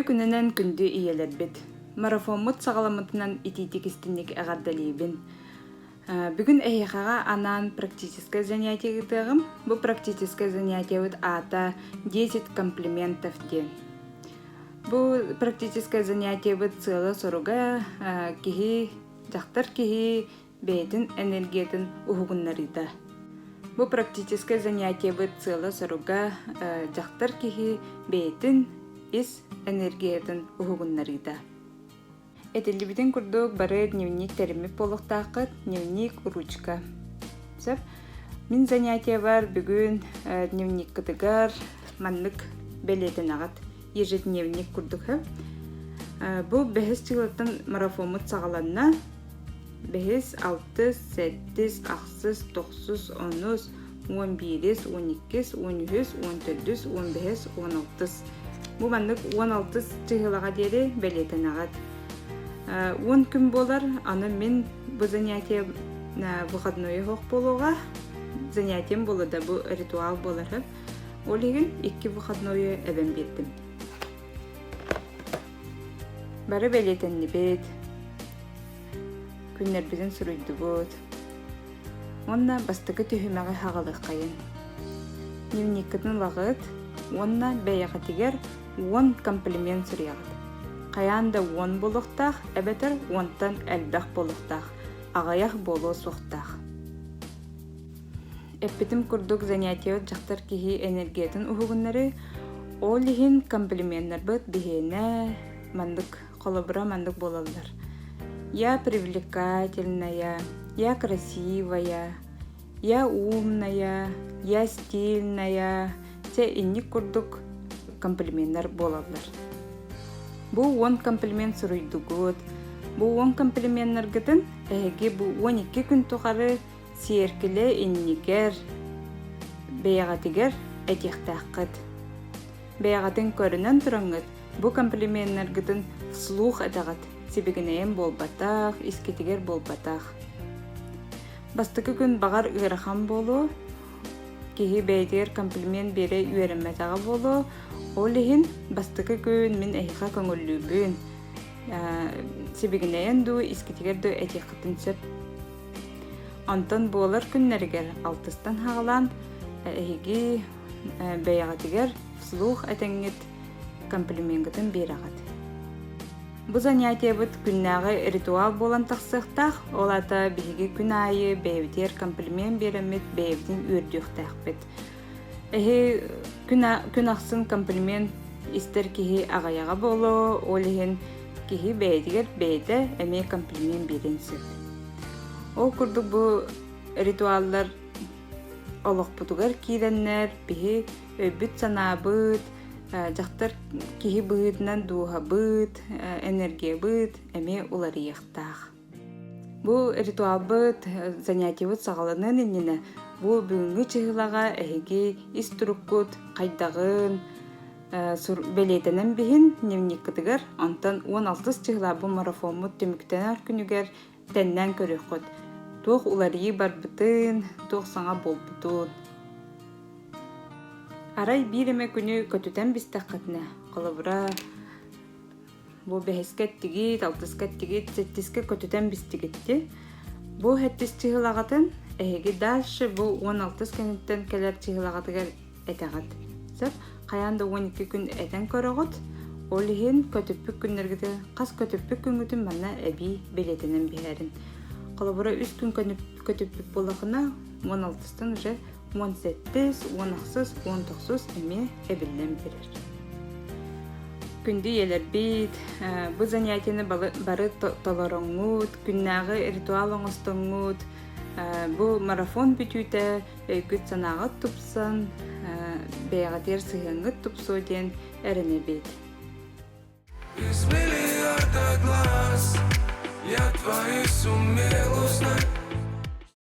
Үтүө күнүнэн күндү ийэлэрбит! Марафоммут саҕаламмытынан итиитик истинник эҕэрдэлиибин. Бүгүн эһиэхэҕэ анаан практическое занятие ыытыаҕым. Бу практическое занятиебыт аата «Десять комплиментов» диэн. Бу практическое занятиебыт сыала-соруга киһи, дьахтар киһи бэйэтин энергиятын уһугуннарыыта. Бу практическое занятиебыт сыала-соруга дьахтар киһи бэйэтин ис энергиятын уһугуннарыыта. Этиллибитин курдук бары дневник тэриммит буолуохтааххыт, дневник, ручка. Сөп. Мин занятиебар бүгүн дневниккытыгар маннык бэлиэтэнэҕит. Ежедневник курдук. Бу бэһис чыылаттан марафоммут саҕаланна. Бэһис, алтыс, сэттис, ахсыс, тохсус, онус, 11-ис, 12-ис, 13-үс, 14-үс, 15-ис, 16-ыс. Бу маннык 16 чыһылаҕа диэри бэлиэтэнэҕит. 10 күн буолар, аны мин бу занятие выходной оһох буолуоҕа. Занятием буолла да бу ритуал буолар. Ол иһин икки выходнойу эбэн биэрдим. Бары бэлиэтэннибит, күннэрбитин суруйдубут. Уонна бастакы түһүмэҕи хаҕалыаххайын. Дневниккытын ылаҕыт уонна бэйэҕитигэр 10 комплимент суруйаҕыт. Хайаан да 10 буолуохтаах эбэтэр уонтан элбэх буолуохтаах, аҕыйах буолуо суохтаах. Эппитим курдук занятиебыт дьахтар киһи энергиятын уһугуннарыы, ол иһин комплименнарбыт биһиэнэ маннык холобура маннык буолаллар. Я привлекательная, я красивая, я умная, я стильная, чэ инник курдук комплименнар буолаллар. Бу 10 комплимент суруйдугут. Бу 10 комплименнаргытын эһиги бу 12 күн тухары сиэркилэ иннигэр бэйэҕитигэр этиэхтээххит. Бэйэҕитин көрүнэн тураҥҥыт бу комплименнаргытын вслух этэҕит, сибигинэйэн буолбатах, искитигэр буолбатах. Бастакы күн баҕар ыарахан буолуо, киһи бэйэтигэр комплимент биэрэ үөрэммэтэҕэ буолуо, ол иһин бастакы күн мин эһиэхэ көҥүллүүбүн, сибигинэйэн дуу, искитигэр дуу этиэххитин сөп. Онтон буолар күннэригэр алтыстан хаҕалаан эһиги бэйэҕитигэр вслух этэҥҥит комплимеҥҥытын биэрэҕит. Бу занятиебыт күннээҕи ритуал буолан тахсыахтаах, ол аата биһиги күн аайы бэйэбитигэр комплимент биэрэммит бэйэбитин үөрдүөхтээхпит. Эһи күн, күн ахсын комплимент истэр киһи аҕыйаҕа буолуо, ол иһин киһи бэйэтигэр бэйэтэ эмиэ комплимент биэриэн сөп. Ол курдук бу ритуаллар олохпутугар киирэннэр биһи өйбүт-санаабыт, дьахтар киһи быһыытынан дууһабыт, энергиябыт эмиэ уларыйыахтаах. Бу ритуалбыт, занятиебыт саҕаланыан иннинэ бу бүгүҥҥү чыһылаҕа эһиги ис туруккут хайдаҕын бэлиэтэнэн биһин дневниккытыгар, онтон 16 чыһыла бу марафоммут түмүктэнэр күнүгэр тэннээн көрүөххүт. Туох уларыйыы барбытын, туох саҥа буолбутун. Арай биир эмэ күнү көтүтэн бистэххитинэ, холобура, Бу бэһискэ эттигит, алтыска эттигит, сэттискэ көтүтэн бистигитти. Бу сэттис чыһылаҕытын эһиги дальше бу 16 кэнниттэн кэлэр чыһылаҕытыгар этэҕит. Сөп? Хайаан да 12 күн этэн көрөҕүт. Ол иһин көтүппүт күннэргитин хас көтүппүт күҥҥүтүн манна эбии билиэтинэн биһэрин. Холобура үс күн көтүппүт буоллахына 16-тан уже 18, 18, 19 эмиэ эбиллэн биэрэр. Күндү ийэлэрбит, бу занятиены бары толороҥҥут, күннээҕи ритуал оҥостоҥҥут, бу марафон бүтүүтэ өйгүт-санааҕыт тупсан, бэйэҕитигэр сыһыаҥҥыт тупсуо диэн эрэнэбит. Из миллиарда глаз я твои сумел узнать.